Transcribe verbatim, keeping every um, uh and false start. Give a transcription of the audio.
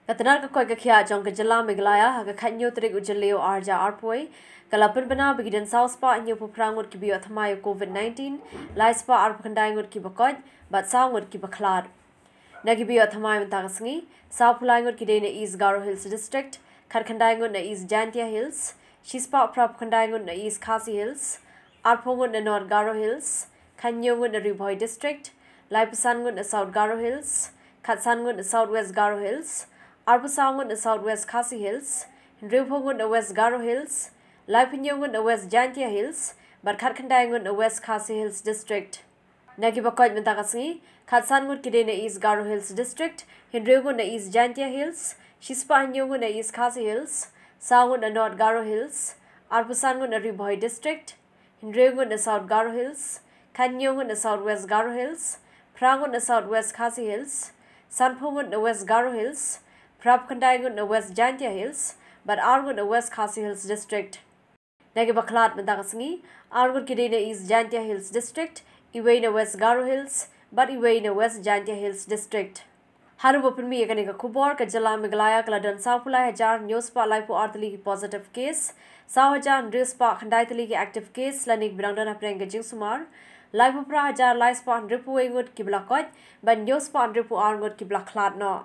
Ka tnad ka koit ka khiah jong ka jylla Meghalaya ha ka khathynñiew tarik u Jylliew arhajar arphew wei ka la pynbna ba ki don saw spah hynñiewphew phra ngut kiba ïoh thymmai ïa u Covid nineteen, lai spah arphew khyndai ngut kiba koit bad saw ngut kiba khlad. Na kiba ïoh thymmai mynta ka sngi, sawphew lai ngut ki dei na East Garo Hills District, khatkhyndai ngut na East Jaintia Hills, shispah phraphew khyndai ngut na East Khasi Hills, arphew ngut na North Garo Hills, khathynñiew ngut na Ri Bhoi District, laiphew san ngut na South Garo Hills, khatsan ngut na South West Garo Hills, arphew saw ngut na South West Khasi Hills, hynriewphew ngut na West Garo Hills, laiphew hynñiew ngut na West Jaintia Hills bad khatkhyndai ngut na West Khasi Hills District. Na kiba koit mynta ka sngi, khatsan ngut ki dei na East Garo Hills District, hynriew ngut na East Jaintia Hills, shispah hynñiew ngut na East Khasi Hills, saw ngut na North Garo Hills, arphew san ngut na Ri Bhoi District, hynriew ngut na South Garo Hills, khathynñiew ngut na South West Garo Hills, phra ngut na South West Khasi Hills, sanphew ngut na West Garo Hills, phraphew khyndai ngut na West Jaintia Hills bad ar ngut na West Khasi Hills District. Na kiba khlad mynta ka sngi, ar ngut ki dei na East Jaintia Hills District, iwei na West Garo Hills bad iwei na West Jaintia Hills District. Haduh ba pynmih ïa kane ka khubor, ka jylla Meghalaya ka la don sawphew lai hajar hynñiew spah laiphew ar tylli ki positive case, saw hajar hynriew spah khyndai tylli ki active case lane kiba dang don hapdeng ka jingsumar, laiphew phra hajar lai spah hynriewphew wei ngut kiba la koit bad hynñiew spah hynriewphew ar ngut kiba la khlad noh.